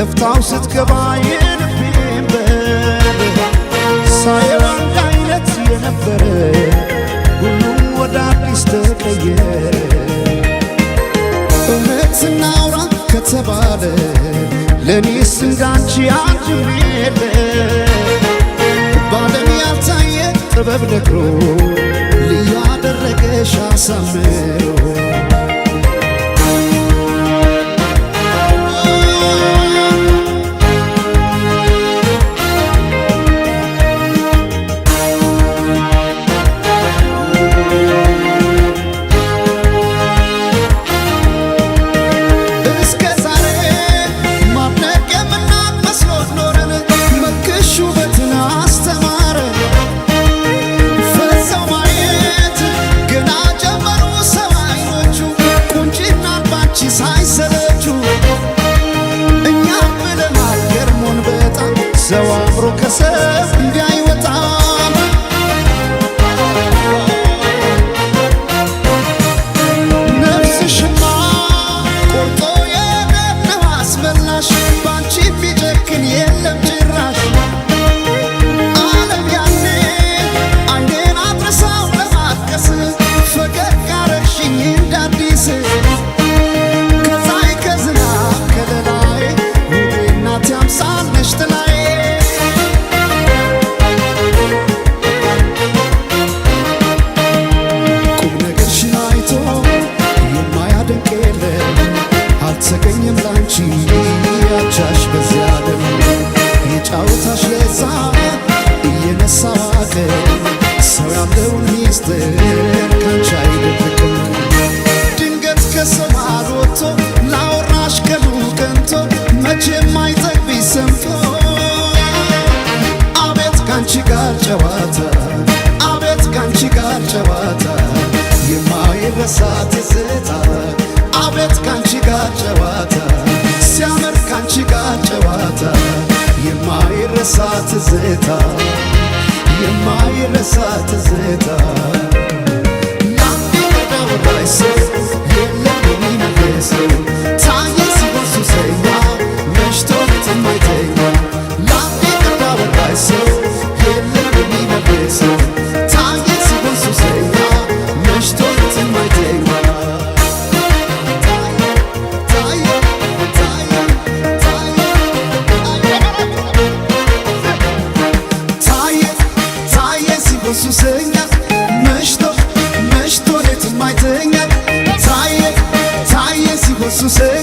ከፍታው ስትገባ የልቤን በር ሳየው አንድ አይነት የነበረ ሁሉም ወደ አዲስ ተቀየረ። እውነት እናውራ ከተባለ ለእኔስ እንዳንቺ አንድም የለ። በዓለም ያልታየ ጥበብ ነግሮ ልዩ አደረገሽ አሳምሮ። እስከ ዛሬ ማድነቅ የምናቅ መስሎን ኖረን መልክሽ ውበትን አስተማረ። ፈዘው ማየት ገና ጀመሩ ሰው አይኖቹ ቁንጅናን ባንቺ ሳይሰለቹ። እኛም ብለናል ገርሞን በጣም ሰው አምሮ ከሰው እንዲህ አይወጣም። ነፍስሽማ ቆርጦ የደነው አስመላሽ ባንቺ ቢጨክን የለም ጭራሽ። ዓለም ያኔ አይኔን አድርሳው ለማልቀስ ፈገግ አረግሽኝ እንደ አዲስ። ከፀሐይ ከዝናብ ከለላዬ ውቤ እናቴ አምሳል ነሽ ጥላዬ። ቁም ነገርሽን አይቶ የማያደንቅ የለም፣ አልተገኘም ላንቺ አቻሽ በዚያ ዓለም። የጫወታሽ ለዛ እየነሳ ዋቀ ሰው ያለውን ሚስጥር ካንቺ አይደብቅም። ድንገት ከሰማይ ወጥቶ ላወራሽ ቀኑ ቀንቶ መቼም አይጠግብሽ ሰምቶ። አቤት ካንቺ ጋር ጨዋታ፣ አቤት ካንቺ ጋር ጨዋታ፣ የማይረሳ ትዝታ። አቤት ካንቺ ጋር ጨዋታ ሲያምር፣ ካንቺ ጋር ጨዋታ የማይረሳ ትዝታ፣ የማይረሳ ትዝታ። ለአንድ ቀን አወራሽ ሰው የለም የሚመልሰው ታየ ሲሆን ሱሰኛ መሽቶ የማይተኛ። ለአንድ ቀን አወራሽ ሰው የለም የሚመልሰው ታየ ሲሆን ሱሰኛ መሽቶ የማይተኛ። ታየ ታየ ታየ ታየ ታየ ሲሆን ሱሰኛ መሽቶ መሽቶ ሌት የማይተኛ። ታየ ታየ ሲሆን ሱሰኛ።